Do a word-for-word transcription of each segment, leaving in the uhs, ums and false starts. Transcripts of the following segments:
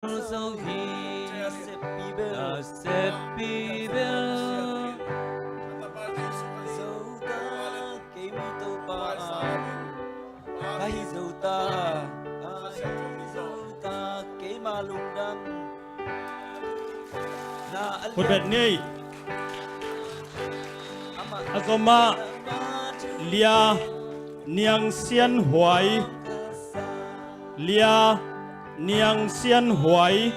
zo hi. Nasep pi bel, nasep pi bel. Zo ta kei mi Topa, ka hi zo ta, ka hi zo ta, keima lungdam. Khutbet ni. A zomah Lia Niang Sian Huai. Lia Niang Sian Huai.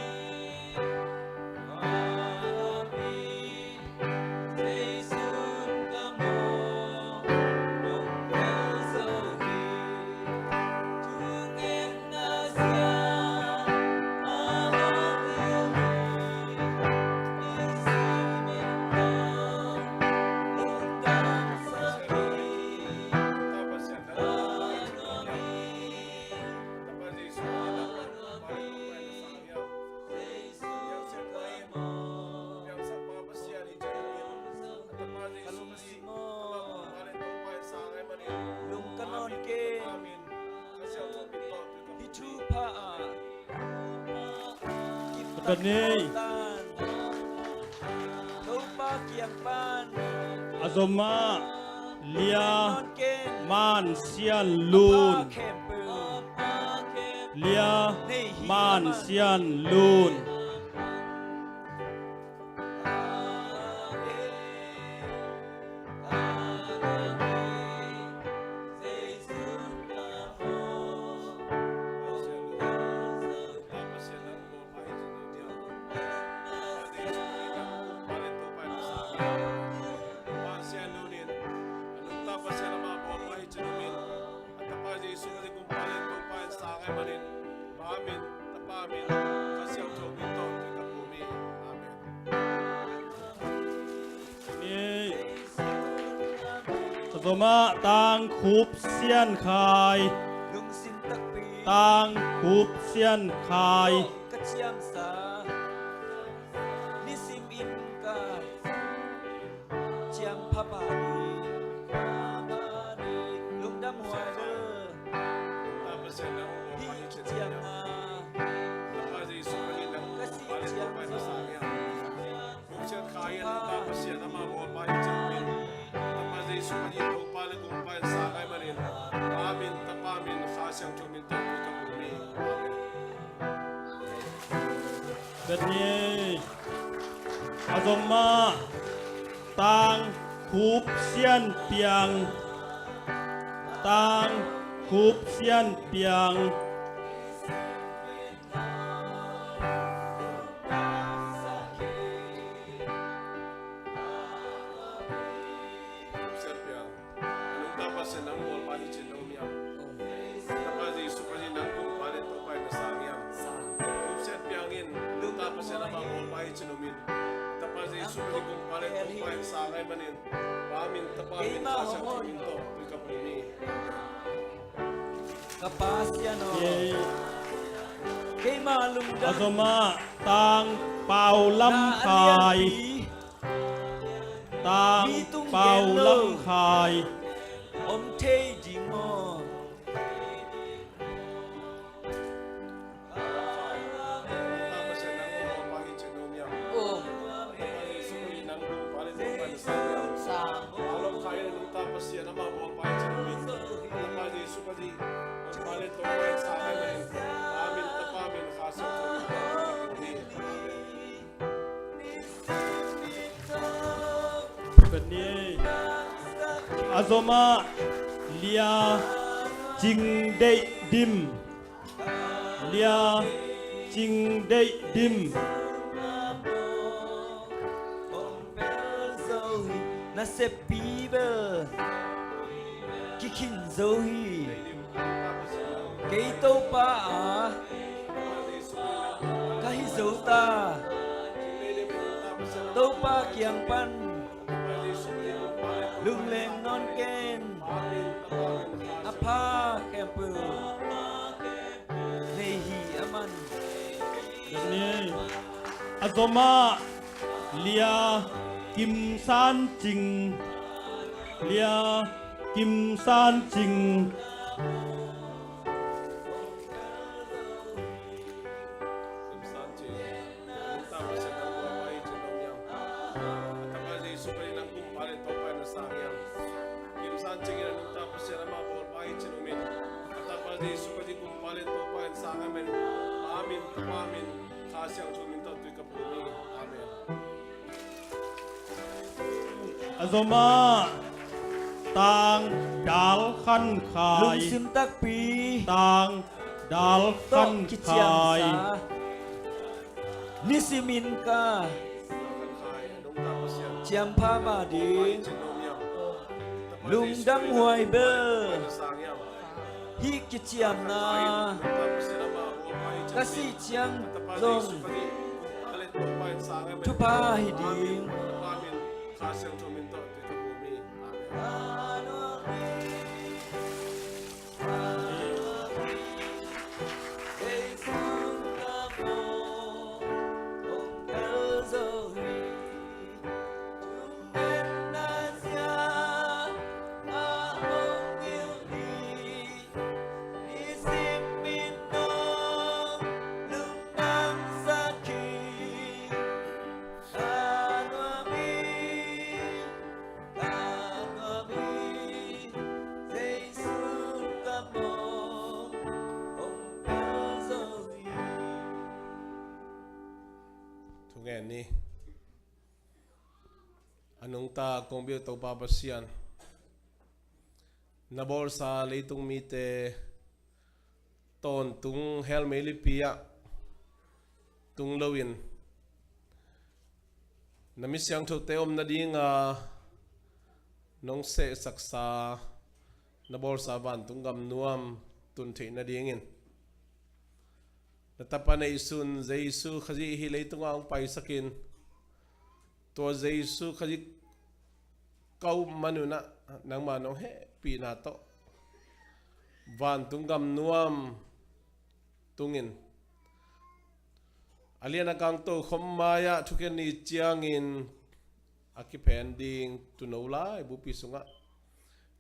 Lungka nawn kei. Hih thupha ah kiptak, ka nei, Topa kiang pan a zomah Lia Man Sian Lun. Lia Man Sian Lun. A Tapa Jesu Khazih Gumpa le Topa in sang ahih manin, Pa min, Tapa min, Kha Siangtho min tawh kei ka pum hi. Amen. Ni. A zomah Tang Khup Sian Khai. Tang Khup Sian Khai. Ka ciamsa, nisim in ka ciam phapha ni, phapha ni, lungdam huai bel. Hih ciang a, ka sih ciang a, Amen. Bethni. A zomah Tang Khup Sian Piang. Tang Khup Sian Piang. Nungta Pasian nang mualpha hi cin na um hiam? Tapa Jesu Khazih nang Gumpa le Topa in na sang hiam? Khup Sian Piang in nungta Pasian amah mualpha hi cin um in. Tapa Jesu Khazih Gumpa le Topa in sang ahih manin, Pa min, Tapa min, Kha Siangtho min tawh tui ka pum hi. Ka Pasian aw. Keima lungdam. A zomah Tang Pau Lam Khai. Tang Pau Lam Khai. Om thei ding maw? A zomah Lia Cing Deih Dim. Lia Cing Deih Dim. Nasep pi bel kikhin zo hi. Kei Topa a ka hi zo ta. Topa kiang pan lungleng nawn ken. A pha khempeuh nei hi a man. A zomah Lia Kim San Cing. Lia Kim San Cing. Cingin a nungta Pasian amah bawlpa hi cin um in, a tapa Jesu Khazih kumpa le Topa in sang amen. Pa min, Tapa min, Kha Siangtho min tawh tui ka phum hi. Amen. A zomah tang dal khan khai. Lungsim takpi. Tang dal khan khai. Tawh kiciamsa. Nisimin ka ciampha mah ding. Lungdam huai bel. Hih kiciamna ka sih ciang zong thupha hi ding. Thungen ni. A nungta kong biak Topa Pasian, na bawlsa leitung mite tawntung hell meilipi ah tung loin, na mi siangthote om nadinga nong sehsaksa na bawlsa vantung gam nuam tun theih nadingin, na tapa neihsun Jesu Khazih hih leitungah hong paisakin, tua Jesu Khazih ka up manunah nangma nong hehpihna tawh vantung gam nuam tungin, a lian a kang tokhom mai-ah thukhen ni ciangin a kiphen ding tuuno lai bupi sungah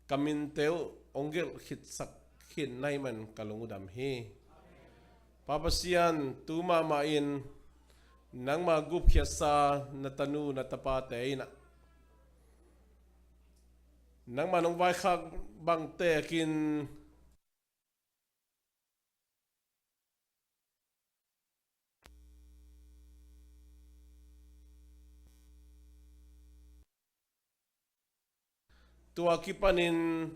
ka minte uh hong gelh khitsak khin na hih man ka lung uh dam hi. Pa Pasian, tu mahmah in nangma gupkhiatsa na tanu na tapate in ah, nangma nong vaikhak bang tekin tua kipanin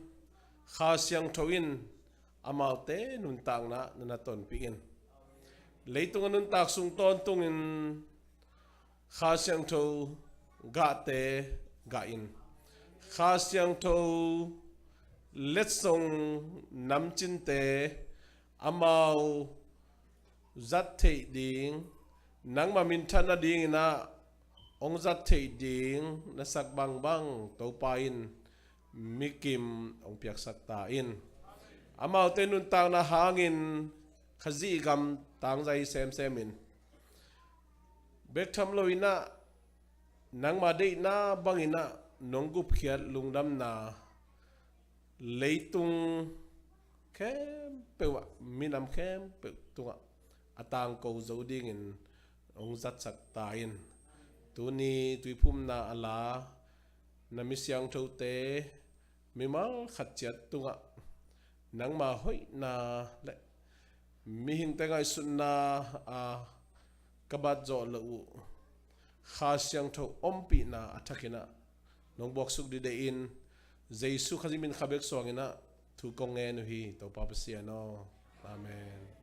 Kha Siangtho in amaute nuntakna na na tonpih in. Leitung a nuntak sung tawntungin Kha Siangtho gahte gah in, Kha Siangtho letsong namcinte amau zat theih ding, nangma minthan nadingin ah hong zat theih ding na sak bangbang Topa in mikim hong piaksak ta in. Amaute nuntakna hangin Khazih gam tangzai semsem in, bek tham loin ah nangma deihna bangin ah nong gupkhiat lungdamna leitung khempeuh ah, minam khempeuh tungah a tangko zo dingin hong zatsak ta in. Tuni tuiphumna a la na mi siangthote mimal khat ciat tungah nangma hoihna le mihingte ngaihsutna a ka bat zawh loh uh Kha Siangtho ompihna a thakin ah nong buaksuk dideh in, Jesu Khazih min kha bek suangin ah thu kong ngen uh hi, Topa Pasian aw. Amen.